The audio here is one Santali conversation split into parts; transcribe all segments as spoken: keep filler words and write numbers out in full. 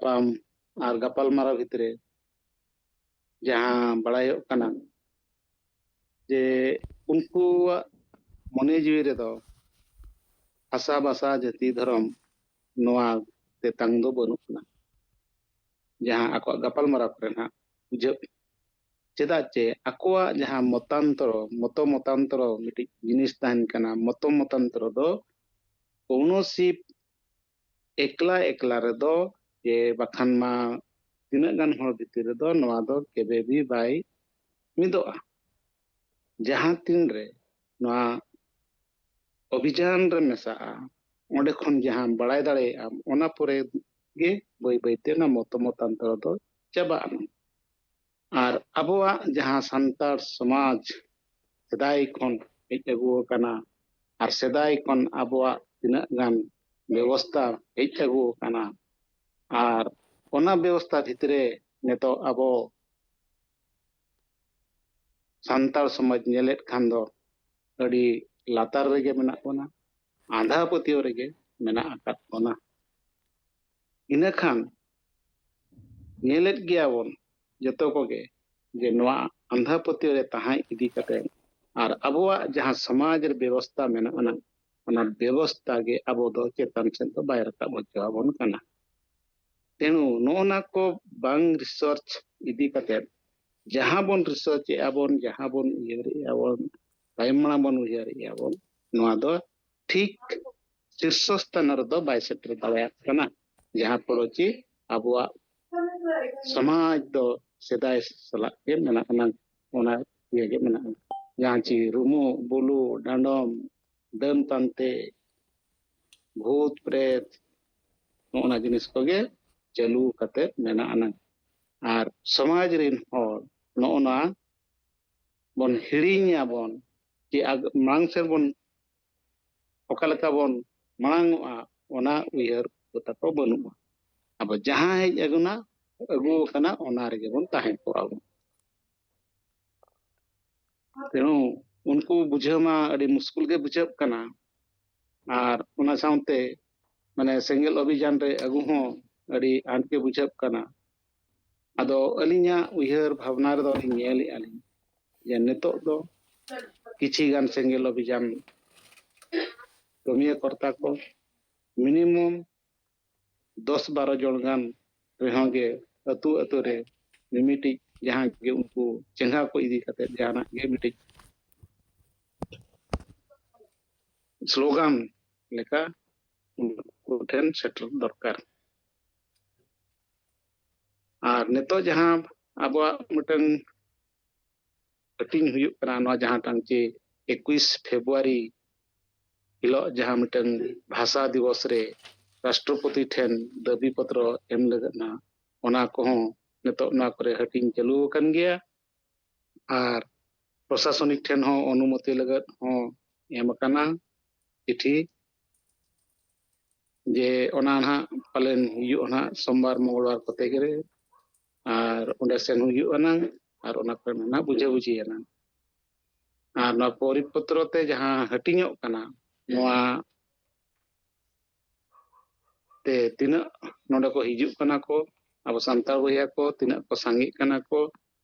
ᱧᱟᱯᱟᱢ ᱟᱨ ᱜᱟᱯᱟᱞᱢᱟᱨᱟᱣ ᱵᱷᱤᱛᱨᱤ ᱡᱟᱦᱟᱸ ᱵᱟᱲᱟᱭᱚᱜ ᱠᱟᱱᱟ ᱡᱮ ᱩᱱᱠᱩᱣᱟᱜ ᱢᱚᱱᱮ ᱡᱤᱣᱤ ᱨᱮᱫᱚ ᱵᱷᱟᱥᱟ, ᱵᱷᱟᱥᱟ, ᱡᱟᱹᱛᱤ, ᱫᱷᱚᱨᱚᱢ ᱱᱚᱣᱟ ᱛᱮᱛᱟᱝ ᱫᱚ ᱵᱟᱹᱱᱩᱜ ᱟᱱᱟ, ᱡᱟᱦᱟᱸ ᱟᱠᱚᱣᱟᱜ ᱜᱟᱯᱟᱞᱢᱟᱨᱟᱣ ᱠᱚᱨᱮ ᱱᱟᱜ ᱵᱩᱡᱷᱟᱹᱜ᱾ ᱪᱮᱫᱟᱜ ᱪᱮ ᱟᱠᱚᱣᱟᱜ ᱡᱟᱦᱟᱸ ᱢᱚᱛᱟᱱᱛᱚᱨᱚ, ᱢᱚᱛᱚ ᱢᱚᱛᱟᱱᱛᱚᱨᱚ ᱢᱤᱫᱴᱤᱡ ᱡᱤᱱᱤᱥ ᱛᱟᱦᱮᱱ ᱠᱟᱱᱟ, ᱢᱚᱛᱚ ᱢᱚᱛᱟᱱᱛᱚᱨᱚ ᱫᱚ ᱠᱳᱱᱳ ᱥᱤᱯ ᱮᱠᱞᱟ ᱮᱠᱞᱟ ᱨᱮᱫᱚ ᱡᱮ ᱵᱟᱠᱷᱟᱱ ᱢᱟ ᱛᱤᱱᱟᱹᱜ ᱜᱟᱱ ᱦᱚᱲ ᱵᱷᱤᱛᱤᱨ ᱨᱮᱫᱚ ᱱᱚᱣᱟ ᱫᱚ ᱠᱮᱵᱮ ᱵᱤ ᱵᱟᱭ ᱢᱤᱫᱚᱜᱼᱟ᱾ ᱡᱟᱦᱟᱸ ᱛᱤᱱ ᱨᱮ ᱱᱚᱣᱟ ᱚᱵᱷᱤᱡᱟᱱ ᱨᱮ ᱢᱮᱥᱟᱜᱼᱟ, ᱚᱸᱰᱮ ᱠᱷᱚᱱ ᱡᱟᱦᱟᱸ ᱵᱟᱲᱟᱭ ᱫᱟᱲᱮᱭᱟᱜᱼᱟ, ᱚᱱᱟ ᱯᱚᱨᱮ ᱜᱮ ᱵᱟᱹᱭ ᱵᱟᱹᱭ ᱛᱮ ᱚᱱᱟ ᱢᱚᱛᱚ ᱢᱚᱛᱟᱱᱛᱚᱨᱚ ᱫᱚ ᱪᱟᱵᱟᱜᱼᱟ᱾ ᱟᱨ ᱟᱵᱚᱣᱟᱜ ᱡᱟᱦᱟᱸ ᱥᱟᱱᱛᱟᱲ ᱥᱚᱢᱟᱡᱽ ᱥᱮᱫᱟᱭ ᱠᱷᱚᱱ ᱦᱮᱡ ᱟᱹᱜᱩ ᱟᱠᱟᱱᱟ, ᱟᱨ ᱥᱮᱫᱟᱭ ᱠᱷᱚᱱ ᱟᱵᱚᱣᱟᱜ ᱛᱤᱱᱟᱹᱜ ᱜᱟᱱ ᱵᱮᱵᱚᱥᱛᱟ ᱦᱮᱡ ᱟᱹᱜᱩ ᱟᱠᱟᱱᱟ, ᱟᱨ ᱚᱱᱟ ᱵᱮᱵᱚᱥᱛᱟ ᱵᱷᱤᱛᱨᱤ ᱨᱮ ᱱᱤᱛᱚᱜ ᱟᱵᱚ ᱥᱟᱱᱛᱟᱲ ᱥᱚᱢᱟᱡᱽ ᱧᱮᱞᱮᱫ ᱠᱷᱟᱱ ᱫᱚ ᱟᱹᱰᱤ ᱞᱟᱛᱟᱨ ᱨᱮᱜᱮ ᱢᱮᱱᱟᱜ ᱵᱚᱱᱟ, ᱟᱸᱫᱷᱟ ᱯᱟᱹᱛᱭᱟᱹᱣ ᱨᱮᱜᱮ ᱢᱮᱱᱟᱜ ᱟᱠᱟᱫ ᱵᱚᱱᱟ᱾ ᱤᱱᱟᱹ ᱠᱷᱟᱱ ᱧᱮᱞᱮᱫ ᱜᱮᱭᱟ ᱵᱚᱱ ᱡᱚᱛᱚ ᱠᱚᱜᱮ ᱡᱮ ᱱᱚᱣᱟ ᱟᱸᱫᱷᱟ ᱯᱟᱹᱛᱭᱟᱹᱣ ᱨᱮ ᱛᱟᱦᱮᱸ ᱤᱫᱤ ᱠᱟᱛᱮ ᱟᱨ ᱟᱵᱚᱣᱟᱜ ᱡᱟᱦᱟᱸ ᱥᱚᱢᱟᱡᱽ ᱨᱮ ᱵᱮᱵᱚᱥᱛᱟ ᱢᱮᱱᱟᱜ ᱟᱱᱟ, ᱚᱱᱟ ᱵᱮᱵᱚᱥᱛᱟ ᱜᱮ ᱟᱵᱚ ᱫᱚ ᱪᱮᱛᱟᱱ ᱥᱮᱫ ᱫᱚ ᱵᱟᱭ ᱨᱟᱠᱟᱵ ᱦᱚᱪᱚ ᱟᱵᱚᱱ ᱠᱟᱱᱟ᱾ ᱛᱮᱬᱩ ᱱᱚᱜᱼᱚ ᱱᱟ ᱠᱚ ᱵᱟᱝ ᱨᱤᱥᱟᱨᱪ ᱤᱫᱤ ᱠᱟᱛᱮ ᱡᱟᱦᱟᱸ ᱵᱚᱱ ᱨᱤᱥᱟᱨᱪ ᱮᱜᱼᱟ ᱵᱚᱱ, ᱡᱟᱦᱟᱸ ᱵᱚᱱ ᱩᱭᱦᱟᱹᱨᱮᱜᱼᱟ ᱵᱚᱱ, ᱛᱟᱭᱚᱢ ᱢᱟᱲᱟᱝ ᱵᱚᱱ ᱩᱭᱦᱟᱹᱨᱮᱜᱼᱟ ᱵᱚᱱ, ᱱᱚᱣᱟ ᱫᱚ ᱴᱷᱤᱠ ᱥᱤᱨᱥᱚ ᱥᱛᱷᱟᱱ ᱨᱮᱫᱚ ᱵᱟᱭ ᱥᱮᱴᱮᱨ ᱫᱟᱲᱮᱭᱟᱜ ᱠᱟᱱᱟ᱾ ᱡᱟᱦᱟᱸ ᱯᱚᱲᱚ ᱪᱮ ᱟᱵᱚᱣᱟᱜ ᱥᱚᱢᱟᱡᱽ ᱫᱚ ᱥᱮᱫᱟᱭ ᱥᱟᱞᱟᱜ ᱜᱮ ᱢᱮᱱᱟᱜ ᱟᱱᱟᱝ, ᱚᱱᱟ ᱤᱭᱟᱹ ᱜᱮ ᱢᱮᱱᱟᱜᱼᱟ᱾ ᱡᱟᱦᱟᱸ ᱪᱮ ᱨᱩᱢᱩᱜ, ᱵᱩᱞᱩᱜ, ᱰᱟᱸᱰᱚᱢ, ᱰᱟᱹᱱ ᱯᱟᱱᱛᱮ, ᱵᱷᱩᱛ, ᱯᱨᱮᱛ, ᱱᱚᱜᱼᱚ ᱱᱟ ᱡᱤᱱᱤᱥ ᱠᱚᱜᱮ ᱪᱟᱹᱞᱩ ᱠᱟᱛᱮ ᱢᱮᱱᱟᱜ ᱟᱱᱟᱝ᱾ ᱟᱨ ᱥᱚᱢᱟᱡᱽ ᱨᱮᱱ ᱦᱚᱲ ᱱᱚᱜᱼᱚ ᱱᱟ ᱵᱚᱱ ᱦᱤᱲᱤᱧ ᱟᱵᱚᱱ ᱡᱮ ᱟᱜ-, ᱢᱟᱲᱟᱝ ᱥᱮᱫ ᱵᱚᱱ ᱚᱠᱟ ᱞᱮᱠᱟ ᱵᱚᱱ ᱢᱟᱲᱟᱝ ᱚᱜᱼᱟ, ᱚᱱᱟ ᱩᱭᱦᱟᱹᱨ ᱠᱚ ᱛᱟᱠᱚ ᱵᱟᱹᱱᱩᱜᱼᱟ᱾ ᱟᱵᱚ ᱡᱟᱦᱟᱸ ᱦᱮᱡ ᱟᱹᱜᱩᱱᱟ, ᱟᱹᱜᱩ ᱟᱠᱟᱱᱟ, ᱚᱱᱟ ᱨᱮᱜᱮ ᱵᱚᱱ ᱛᱟᱦᱮᱸ ᱠᱚᱜᱼᱟ ᱵᱚᱱ᱾ ᱛᱮᱬᱩ ᱩᱱᱠᱩ ᱵᱩᱡᱷᱟᱹᱣ ᱢᱟ ᱟᱹᱰᱤ ᱢᱩᱥᱠᱤᱞ ᱜᱮ ᱵᱩᱡᱷᱟᱹᱜ ᱠᱟᱱᱟ᱾ ᱟᱨ ᱚᱱᱟ ᱥᱟᱶᱛᱮ ᱢᱟᱱᱮ ᱥᱮᱸᱜᱮᱞ ᱚᱵᱷᱤᱡᱟᱱ ᱨᱮ ᱟᱹᱜᱩ ᱦᱚᱸ ᱟᱹᱰᱤ ᱟᱸᱴ ᱜᱮ ᱵᱩᱡᱷᱟᱹᱜ ᱠᱟᱱᱟ᱾ ᱟᱫᱚ ᱟᱹᱞᱤᱧᱟᱜ ᱩᱭᱦᱟᱹᱨ ᱵᱷᱟᱵᱽᱱᱟ ᱨᱮᱫᱚ ᱞᱤᱧ ᱧᱮᱞᱮᱫᱼᱟ ᱞᱤᱧ ᱡᱮ ᱱᱤᱛᱚᱜ ᱫᱚ ᱠᱤᱪᱷᱤ ᱜᱟᱱ ᱥᱮᱸᱜᱮᱞ ᱚᱵᱷᱤᱡᱟᱱ ᱠᱟᱹᱢᱤᱭᱟᱹ ᱠᱚᱨᱛᱟ ᱠᱚ ᱢᱤᱱᱤᱢᱟᱢ ᱫᱚᱥ ᱵᱟᱨᱚ ᱡᱚᱱ ᱜᱟᱱ ᱨᱮᱦᱚᱸ ᱜᱮ ᱟᱹᱛᱩ ᱟᱹᱛᱩ ᱨᱮ ᱢᱤᱢᱤᱫᱴᱤᱡ ᱡᱟᱦᱟᱸ ᱜᱮ ᱩᱱᱠᱩ ᱪᱮᱸᱜᱷᱟ ᱠᱚ ᱤᱫᱤ ᱠᱟᱛᱮ ᱡᱟᱦᱟᱱᱟᱜ ᱜᱮ ᱢᱤᱫᱴᱤᱡ ᱥᱞᱳᱜᱟᱱ ᱞᱮᱠᱟ ᱩᱱᱠᱩ ᱴᱷᱮᱱ ᱥᱮᱴᱮᱨ ᱫᱚᱨᱠᱟᱨ᱾ ᱟᱨ ᱱᱤᱛᱚᱜ ᱡᱟᱦᱟᱸ ᱟᱵᱚᱣᱟᱜ ᱢᱤᱫᱴᱟᱝ ᱦᱟᱹᱴᱤᱧ ᱦᱩᱭᱩᱜ ᱠᱟᱱᱟ, ᱱᱚᱣᱟ ᱡᱟᱦᱟᱸ ᱴᱟᱝ ᱪᱮ ᱮᱠᱩᱥ ᱯᱷᱮᱵᱽᱨᱩᱣᱟᱨᱤ ᱦᱤᱞᱳᱜ ᱡᱟᱦᱟᱸ ᱢᱤᱫᱴᱟᱝ ᱵᱷᱟᱥᱟ ᱫᱤᱵᱚᱥ ᱨᱮ ᱨᱟᱥᱴᱨᱚᱯᱚᱛᱤ ᱴᱷᱮᱱ ᱫᱟᱹᱵᱤ ᱯᱚᱛᱨᱚ ᱮᱢ ᱞᱟᱹᱜᱤᱫ ᱱᱟ, ᱚᱱᱟ ᱠᱚᱦᱚᱸ ᱱᱤᱛᱚᱜ ᱱᱚᱣᱟ ᱠᱚᱨᱮ ᱦᱟᱹᱴᱤᱧ ᱪᱟᱹᱞᱩ ᱟᱠᱟᱱ ᱜᱮᱭᱟ᱾ ᱟᱨ ᱯᱨᱚᱥᱟᱥᱚᱱᱤᱠ ᱴᱷᱮᱱ ᱦᱚᱸ ᱚᱱᱩᱢᱚᱛᱤ ᱞᱟᱹᱜᱤᱫ ᱦᱚᱸ ᱮᱢ ᱟᱠᱟᱱᱟ ᱪᱤᱴᱷᱤ, ᱡᱮ ᱚᱱᱟ ᱱᱟᱦᱟᱜ ᱯᱟᱞᱮᱱ ᱦᱩᱭᱩᱜᱼᱟ ᱱᱟᱦᱟᱜ ᱥᱳᱢᱵᱟᱨ ᱢᱚᱝᱜᱚᱞᱵᱟᱨ ᱠᱚᱛᱮ ᱜᱮ, ᱟᱨ ᱚᱸᱰᱮ ᱥᱮᱱ ᱦᱩᱭᱩᱜ ᱟᱱᱟᱝ ᱟᱨ ᱚᱱᱟ ᱠᱚᱨᱮᱱᱟᱜ ᱱᱟᱦᱟᱜ ᱵᱩᱡᱷᱟᱹᱵᱩᱡᱷᱤ ᱟᱱᱟᱝ᱾ ᱟᱨ ᱱᱚᱣᱟ ᱯᱚᱨᱤᱯᱚᱛᱨᱚ ᱛᱮ ᱡᱟᱦᱟᱸ ᱦᱟᱹᱴᱤᱧᱚᱜ ᱠᱟᱱᱟ, ᱱᱚᱣᱟ ᱛᱮ ᱛᱤᱱᱟᱹᱜ ᱱᱚᱰᱮ ᱠᱚ ᱦᱤᱡᱩᱜ ᱠᱟᱱᱟ ᱠᱚ, ᱟᱵᱚ ᱥᱟᱱᱛᱟᱲ ᱵᱚᱭᱦᱟ ᱠᱚ ᱛᱤᱱᱟᱹᱜ ᱠᱚ ᱥᱟᱸᱜᱮᱜ ᱠᱟᱱᱟ ᱠᱚ,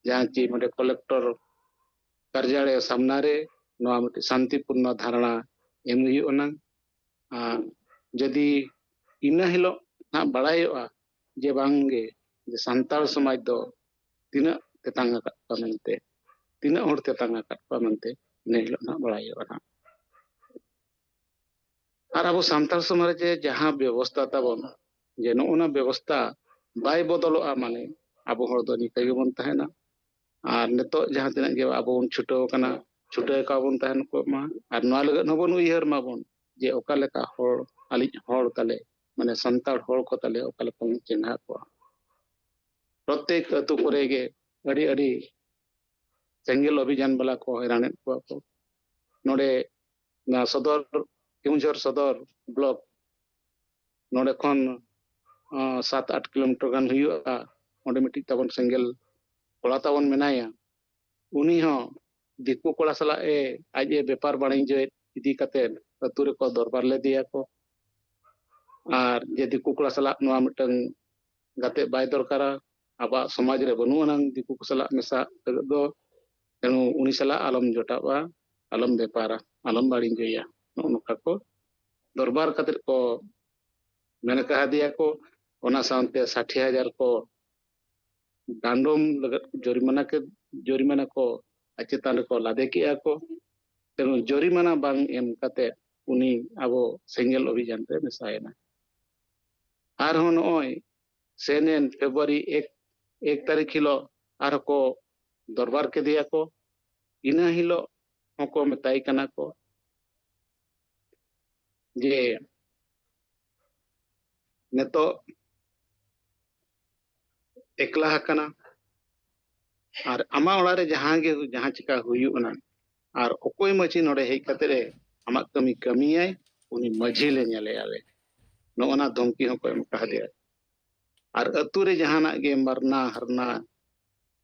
ᱡᱟᱦᱟᱸ ᱪᱮ ᱱᱚᱰᱮ ᱠᱚᱞᱮᱠᱴᱚᱨ ᱠᱟᱨᱡᱟᱞᱚᱭ ᱥᱟᱢᱱᱟ ᱨᱮ ᱱᱚᱣᱟ ᱢᱤᱫᱴᱤᱡ ᱥᱟᱱᱛᱤᱯᱩᱨᱱᱚ ᱫᱷᱟᱨᱱᱟ ᱮᱢ ᱦᱩᱭᱩᱜ ᱟᱱᱟᱝ᱾ ᱟᱨ ᱡᱩᱫᱤ ᱤᱱᱟᱹ ᱦᱤᱞᱳᱜ ᱱᱟᱦᱟᱜ ᱵᱟᱲᱟᱭᱚᱜᱼᱟ ᱡᱮ ᱵᱟᱝᱜᱮ, ᱡᱮ ᱥᱟᱱᱛᱟᱲ ᱥᱚᱢᱟᱡᱽ ᱫᱚ ᱛᱤᱱᱟᱹᱜ ᱛᱮᱛᱟᱝ ᱟᱠᱟᱫ ᱠᱚᱣᱟ ᱢᱮᱱᱛᱮ, ᱛᱤᱱᱟᱹᱜ ᱦᱚᱲ ᱛᱮᱛᱟᱝ ᱟᱠᱟᱫ ᱠᱚᱣᱟ ᱢᱮᱱᱛᱮ, ᱤᱱᱟᱹ ᱦᱤᱞᱳᱜ ᱱᱟᱦᱟᱜ ᱵᱟᱲᱟᱭᱚᱜᱼᱟ ᱱᱟᱦᱟᱜ᱾ ᱟᱨ ᱟᱵᱚ ᱥᱟᱱᱛᱟᱲ ᱥᱚᱢᱟᱡᱽ ᱨᱮ ᱡᱟᱦᱟᱸ ᱵᱮᱵᱚᱥᱛᱟ ᱛᱟᱵᱚᱱ, ᱡᱮ ᱱᱚᱜᱼᱚ ᱱᱟ ᱵᱮᱵᱚᱥᱛᱟ ᱵᱟᱭ ᱵᱚᱫᱚᱞᱚᱜᱼᱟ, ᱢᱟᱱᱮ ᱟᱵᱚ ᱦᱚᱲ ᱫᱚ ᱱᱤᱝᱠᱟᱹ ᱜᱮᱵᱚᱱ ᱛᱟᱦᱮᱱᱟ᱾ ᱟᱨ ᱱᱤᱛᱚᱜ ᱡᱟᱦᱟᱸ ᱛᱤᱱᱟᱹᱜ ᱜᱮ ᱟᱵᱚ ᱵᱚᱱ ᱪᱷᱩᱴᱟᱹᱣ ᱟᱠᱟᱱᱟ, ᱪᱷᱩᱴᱟᱹᱣ ᱠᱚᱣᱟ ᱵᱚᱱ ᱛᱟᱦᱮᱱ ᱠᱚᱜ ᱢᱟ᱾ ᱟᱨ ᱱᱚᱣᱟ ᱞᱟᱹᱜᱤᱫ ᱦᱚᱸᱵᱚᱱ ᱩᱭᱦᱟᱹᱨ ᱢᱟᱵᱚᱱ ᱡᱮ ᱚᱠᱟ ᱞᱮᱠᱟ ᱦᱚᱲ, ᱟᱹᱞᱤᱡ ᱦᱚᱲ ᱛᱟᱞᱮ, ᱢᱟᱱᱮ ᱥᱟᱱᱛᱟᱲ ᱦᱚᱲ ᱠᱚ ᱛᱟᱞᱮ ᱚᱠᱟ ᱞᱮᱠᱟ ᱵᱚᱱ ᱪᱮᱸᱜᱷᱟ ᱠᱚᱣᱟ᱾ ᱯᱨᱚᱛᱮᱠ ᱟᱹᱛᱩ ᱠᱚᱨᱮ ᱜᱮ ᱟᱹᱰᱤ ᱟᱹᱰᱤ ᱥᱮᱸᱜᱮᱞ ᱚᱵᱷᱤᱡᱟᱱ ᱵᱟᱞᱟ ᱠᱚ ᱦᱚᱭᱨᱟᱱᱮᱫ ᱠᱚᱣᱟ ᱠᱚ᱾ ᱱᱚᱰᱮ ᱱᱚᱣᱟ ᱥᱚᱫᱚᱨ, ᱠᱮᱣᱚᱱᱡᱷᱚᱨ ᱥᱚᱫᱚᱨ ᱵᱞᱚᱠ, ᱱᱚᱰᱮ ᱠᱷᱚᱱ, ᱟᱸ, ᱥᱟᱛ ᱟᱴ ᱠᱤᱞᱳᱢᱤᱴᱟᱨ ᱜᱟᱱ ᱦᱩᱭᱩᱜᱼᱟ᱾ ᱚᱸᱰᱮ ᱢᱤᱫᱴᱤᱡ ᱛᱟᱵᱚᱱ ᱥᱮᱸᱜᱮᱞ ᱠᱚᱲᱟ ᱛᱟᱵᱚᱱ ᱢᱮᱱᱟᱭᱟ, ᱩᱱᱤ ᱦᱚᱸ ᱫᱤᱠᱩ ᱠᱚᱲᱟ ᱥᱟᱞᱟᱜ ᱮ, ᱟᱡ ᱮ ᱵᱮᱯᱟᱨ ᱵᱟᱹᱱᱤᱡᱽᱡᱚ ᱤᱫᱤ ᱠᱟᱛᱮ ᱟᱹᱛᱩ ᱨᱮᱠᱚ ᱫᱚᱨᱵᱟᱨ ᱞᱮᱫᱮᱭᱟ ᱠᱚ᱾ ᱟᱨ ᱡᱮ ᱫᱤᱠᱩ ᱠᱚᱲᱟ ᱥᱟᱞᱟᱜ ᱱᱚᱣᱟ ᱢᱤᱫᱴᱟᱝ ᱜᱟᱛᱮ ᱵᱟᱭ ᱫᱚᱨᱠᱟᱨᱟ, ᱟᱵᱚᱣᱟᱜ ᱥᱚᱢᱟᱡᱽ ᱨᱮ ᱵᱟᱹᱱᱩᱜ ᱟᱱᱟᱝ ᱫᱤᱠᱩ ᱠᱚ ᱥᱟᱞᱟᱜ ᱢᱮᱥᱟ ᱞᱟᱹᱜᱤᱫ ᱫᱚ, ᱛᱮᱱᱩ ᱩᱱᱤ ᱥᱟᱞᱟᱜ ᱟᱞᱚᱢ ᱡᱚᱴᱟᱜᱼᱟ, ᱟᱞᱚᱢ ᱵᱮᱯᱟᱨᱟ, ᱟᱞᱚᱢ ᱵᱟᱹᱲᱤᱡᱚᱭᱟ, ᱱᱚᱜᱼᱚ ᱱᱚᱝᱠᱟ ᱠᱚ ᱫᱚᱨᱵᱟᱨ ᱠᱟᱛᱮ ᱠᱚ ᱢᱮᱱ ᱠᱟᱦᱟᱫᱮᱭᱟ ᱠᱚ᱾ ᱚᱱᱟ ᱥᱟᱶᱛᱮ ᱥᱟᱴᱷᱤ ᱦᱟᱡᱟᱨ ᱠᱚ ᱰᱟᱸᱰᱚᱢ ᱞᱟᱹᱜᱤᱫ ᱡᱚᱨᱤᱢᱟᱱᱟ ᱠᱮᱫ, ᱡᱚᱨᱤᱢᱟᱱᱟ ᱠᱚ ᱟᱡ ᱪᱮᱛᱟᱱ ᱨᱮᱠᱚ ᱞᱟᱫᱮ ᱠᱮᱜᱼᱟ ᱠᱚ᱾ ᱛᱮᱱᱩ ᱡᱚᱨᱤᱢᱟᱱᱟ ᱵᱟᱝ ᱮᱢ ᱠᱟᱛᱮ ᱩᱱᱤ ᱟᱵᱚ ᱥᱮᱸᱜᱮᱞ ᱚᱵᱷᱤᱡᱟᱱ ᱨᱮ ᱢᱮᱥᱟᱭᱮᱱᱟ᱾ ᱟᱨᱦᱚᱸ ᱱᱚᱜᱼᱚᱭ ᱥᱮᱱᱮᱱ ᱯᱷᱮᱵᱽᱨᱩᱣᱟᱨᱤ ᱮᱠ, ᱮᱠ ᱛᱟᱹᱨᱤᱠᱷ ᱦᱤᱞᱳᱜ ᱟᱨᱦᱚᱸ ᱠᱚ ᱫᱚᱨᱵᱟᱨ ᱠᱮᱫᱮᱭᱟ ᱠᱚ᱾ ᱤᱱᱟᱹ ᱦᱤᱞᱳᱜ ᱦᱚᱸᱠᱚ ᱢᱮᱛᱟᱭ ᱠᱟᱱᱟ ᱠᱚ ᱡᱮ ᱱᱤᱛᱚᱜ ᱮᱠᱞᱟ ᱟᱠᱟᱱᱟ, ᱟᱨ ᱟᱢᱟᱜ ᱚᱲᱟᱜ ᱨᱮ ᱡᱟᱦᱟᱸ ᱜᱮ, ᱡᱟᱦᱟᱸ ᱪᱤᱠᱟ ᱦᱩᱭᱩᱜ ᱟᱱᱟᱝ, ᱟᱨ ᱚᱠᱚᱭ ᱢᱟᱹᱡᱷᱤ ᱱᱚᱰᱮ ᱦᱮᱡ ᱠᱟᱛᱮ ᱨᱮ ᱟᱢᱟᱜ ᱠᱟᱹᱢᱤ ᱠᱟᱹᱢᱤᱭᱟᱭ, ᱩᱱᱤ ᱢᱟᱹᱡᱷᱤ ᱞᱮ ᱧᱮᱞᱮᱭᱟ ᱞᱮ᱾ ᱱᱚᱜᱼᱚ ᱱᱟ ᱫᱷᱚᱢᱠᱤ ᱦᱚᱸᱠᱚ ᱮᱢ ᱠᱟᱫᱮᱭᱟ᱾ ᱟᱨ ᱟᱹᱛᱩ ᱨᱮ ᱡᱟᱦᱟᱱᱟᱜ ᱜᱮ ᱢᱟᱨᱱᱟ ᱦᱟᱨᱱᱟ,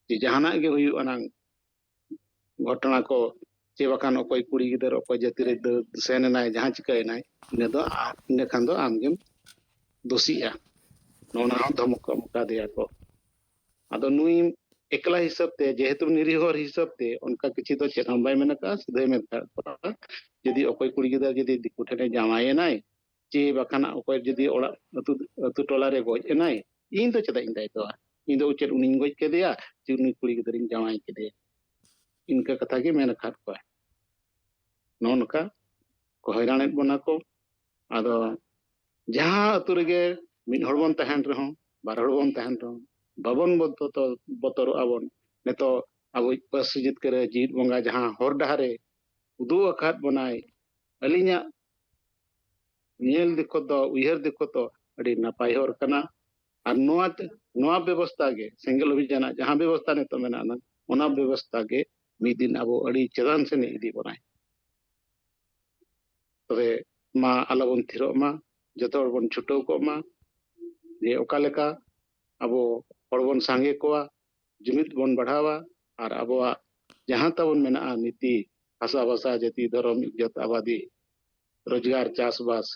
ᱡᱮ ᱡᱟᱦᱟᱱᱟᱜ ᱜᱮ ᱦᱩᱭᱩᱜ ᱟᱱᱟᱝ ᱜᱷᱚᱴᱚᱱᱟ ᱠᱚ, ᱪᱮ ᱵᱟᱠᱷᱟᱱ ᱚᱠᱚᱭ ᱠᱩᱲᱤ ᱜᱤᱫᱟᱹᱨ ᱚᱠᱚᱭ ᱡᱟᱹᱛᱤ ᱨᱮ ᱫᱟᱹᱲ ᱥᱮᱱ ᱮᱱᱟᱭ, ᱡᱟᱦᱟᱸ ᱪᱤᱠᱟᱹᱭᱮᱱᱟᱭ, ᱤᱱᱟᱹ ᱫᱚ ᱟ-, ᱤᱱᱟᱹ ᱠᱷᱟᱱ ᱫᱚ ᱟᱢᱜᱮᱢ ᱫᱳᱥᱤᱜᱼᱟ᱾ ᱱᱚᱜᱼᱚ ᱱᱟ ᱦᱚᱸ ᱫᱷᱚᱢᱚᱠ ᱠᱚ ᱮᱢ ᱠᱟᱫᱮᱭᱟ ᱠᱚ᱾ ᱟᱫᱚ ᱱᱩᱭ ᱮᱠᱞᱟ ᱦᱤᱥᱟᱹᱵ ᱛᱮ, ᱡᱮᱦᱮᱛᱩ ᱱᱤᱨᱤᱦᱚ ᱦᱚᱲ ᱦᱤᱥᱟᱹᱵ ᱛᱮ ᱚᱱᱠᱟ ᱠᱤᱪᱷᱩ ᱫᱚ ᱪᱮᱫ ᱦᱚᱸ ᱵᱟᱭ ᱢᱮᱱ ᱟᱠᱟᱫᱼᱟ, ᱥᱤᱫᱷᱟᱹᱭ ᱢᱮᱱ ᱟᱠᱟᱫ ᱠᱚᱣᱟ, ᱡᱩᱫᱤ ᱚᱠᱚᱭ ᱠᱩᱲᱤ ᱜᱤᱫᱟᱹᱨ ᱡᱩᱫᱤ ᱫᱤᱠᱩ ᱴᱷᱮᱱᱮ ᱡᱟᱶᱟᱭᱮᱱᱟᱭ, ᱪᱮ ᱵᱟᱠᱷᱟᱱ ᱚᱠᱚᱭ ᱡᱩᱫᱤ ᱚᱲᱟᱜ ᱟᱹᱛᱩ, ᱟᱹᱛᱩ ᱴᱚᱞᱟ ᱨᱮ ᱜᱚᱡ ᱮᱱᱟᱭ, ᱤᱧ ᱫᱚ ᱪᱮᱫᱟᱜ ᱤᱧ ᱫᱟᱭᱤᱛᱛᱚᱜᱼᱟ? ᱤᱧ ᱫᱚ ᱪᱮᱫ ᱩᱱᱤᱧ ᱜᱚᱡ ᱠᱮᱫᱮᱭᱟ ᱪᱮ ᱩᱱᱤ ᱠᱩᱲᱤ ᱜᱤᱫᱟᱹᱨᱤᱧ ᱡᱟᱶᱟᱭ ᱠᱮᱫᱮᱭᱟ? ᱤᱱᱠᱟᱹ ᱠᱟᱛᱷᱟ ᱜᱮ ᱢᱮᱱ ᱟᱠᱟᱫ ᱠᱚᱣᱟ᱾ ᱱᱚᱜᱼᱚ ᱱᱚᱝᱠᱟ ᱠᱚ ᱦᱚᱭᱨᱟᱱᱮᱫ ᱵᱚᱱᱟ ᱠᱚ᱾ ᱟᱫᱚ ᱡᱟᱦᱟᱸ ᱟᱹᱛᱩ ᱨᱮᱜᱮ ᱢᱤᱫ ᱦᱚᱲ ᱵᱚᱱ ᱛᱟᱦᱮᱱ ᱨᱮᱦᱚᱸ, ᱵᱟᱨ ᱦᱚᱲ ᱵᱚᱱ ᱛᱟᱦᱮᱱ ᱨᱮᱦᱚᱸ, ᱵᱟᱵᱚᱱ ᱵᱚᱛᱚ-, ᱵᱚᱛᱚᱨᱚᱜᱼᱟ ᱵᱚᱱ᱾ ᱱᱤᱛᱚᱜ ᱟᱵᱚᱭᱤᱡ ᱯᱟᱹᱨᱥᱤ ᱡᱤᱛᱠᱟᱹᱨ ᱡᱤᱣᱤᱫ ᱵᱚᱸᱜᱟ ᱡᱟᱦᱟᱸ ᱦᱚᱨ ᱰᱟᱦᱟᱨᱮ ᱩᱫᱩᱜ ᱟᱠᱟᱫ ᱵᱚᱱᱟᱭ, ᱟᱹᱞᱤᱧᱟᱜ ᱧᱮᱞ ᱫᱤᱠᱷᱚᱛ ᱫᱚ, ᱩᱭᱦᱟᱹᱨ ᱫᱤᱠᱷᱚᱛ ᱫᱚ ᱟᱹᱰᱤ ᱱᱟᱯᱟᱭ ᱦᱚᱨ ᱠᱟᱱᱟ᱾ ᱟᱨ ᱱᱚᱣᱟ ᱛᱮ, ᱱᱚᱣᱟ ᱵᱮᱵᱚᱥᱛᱷᱟ ᱜᱮ, ᱥᱮᱸᱜᱮᱞ ᱚᱵᱷᱤᱡᱟᱱᱟᱜ ᱡᱟᱦᱟᱸ ᱵᱮᱵᱚᱥᱛᱷᱟ ᱱᱤᱛᱚᱜ ᱢᱮᱱᱟᱜᱼᱟ, ᱚᱱᱟ ᱵᱮᱵᱚᱥᱛᱷᱟ ᱜᱮ ᱢᱤᱫ ᱫᱤᱱ ᱟᱵᱚ ᱟᱹᱰᱤ ᱪᱮᱛᱟᱱ ᱥᱮᱱ ᱤᱫᱤ ᱵᱚᱱᱟᱭ᱾ ᱛᱚᱵᱮ ᱢᱟ ᱟᱞᱚᱵᱚᱱ ᱛᱷᱤᱨᱚᱜ ᱢᱟ, ᱡᱚᱛᱚ ᱦᱚᱲ ᱵᱚᱱ ᱪᱷᱩᱴᱟᱹᱣ ᱠᱚᱜ ᱢᱟ, ᱡᱮ ᱚᱠᱟ ᱞᱮᱠᱟ ᱟᱵᱚ ᱦᱚᱲ ᱵᱚᱱ ᱥᱟᱸᱜᱮ ᱠᱚᱣᱟ, ᱡᱩᱢᱤᱫ ᱵᱚᱱ ᱵᱟᱲᱦᱟᱣᱟ, ᱟᱨ ᱟᱵᱚᱣᱟᱜ ᱡᱟᱦᱟᱸ ᱛᱟᱵᱚᱱ ᱢᱮᱱᱟᱜᱼᱟ ᱱᱤᱛᱤ, ᱵᱷᱟᱥᱟ, ᱵᱷᱟᱥᱟ, ᱡᱟᱹᱛᱤ, ᱫᱷᱚᱨᱚᱢ, ᱤᱡᱽᱡᱚᱛ, ᱟᱵᱟᱫᱤ, ᱨᱳᱡᱽᱜᱟᱨ, ᱪᱟᱥᱵᱟᱥ,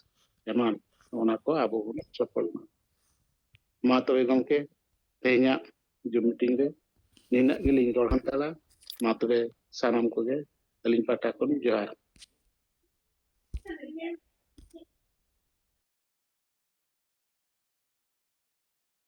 ᱮᱢᱟᱱ, ᱚᱱᱟ ᱠᱚ ᱟᱵᱚ ᱵᱚᱱ ᱥᱚᱯᱷᱚᱞ ᱢᱟ᱾ ᱢᱟ ᱛᱚᱵᱮ ᱜᱚᱢᱠᱮ, ᱛᱮᱦᱮᱧᱟᱜ ᱡᱩᱢ ᱢᱤᱴᱤᱝ ᱨᱮ ᱱᱤᱱᱟᱹᱜ ᱜᱮᱞᱤᱧ ᱨᱚᱲ ᱦᱟᱛᱟᱲᱟ᱾ ᱢᱟ ᱛᱚᱵᱮ ᱥᱟᱱᱟᱢ ᱠᱚᱜᱮ ᱟᱹᱞᱤᱧ ᱯᱟᱦᱴᱟ ᱠᱷᱚᱱ ᱡᱚᱦᱟᱨ᱾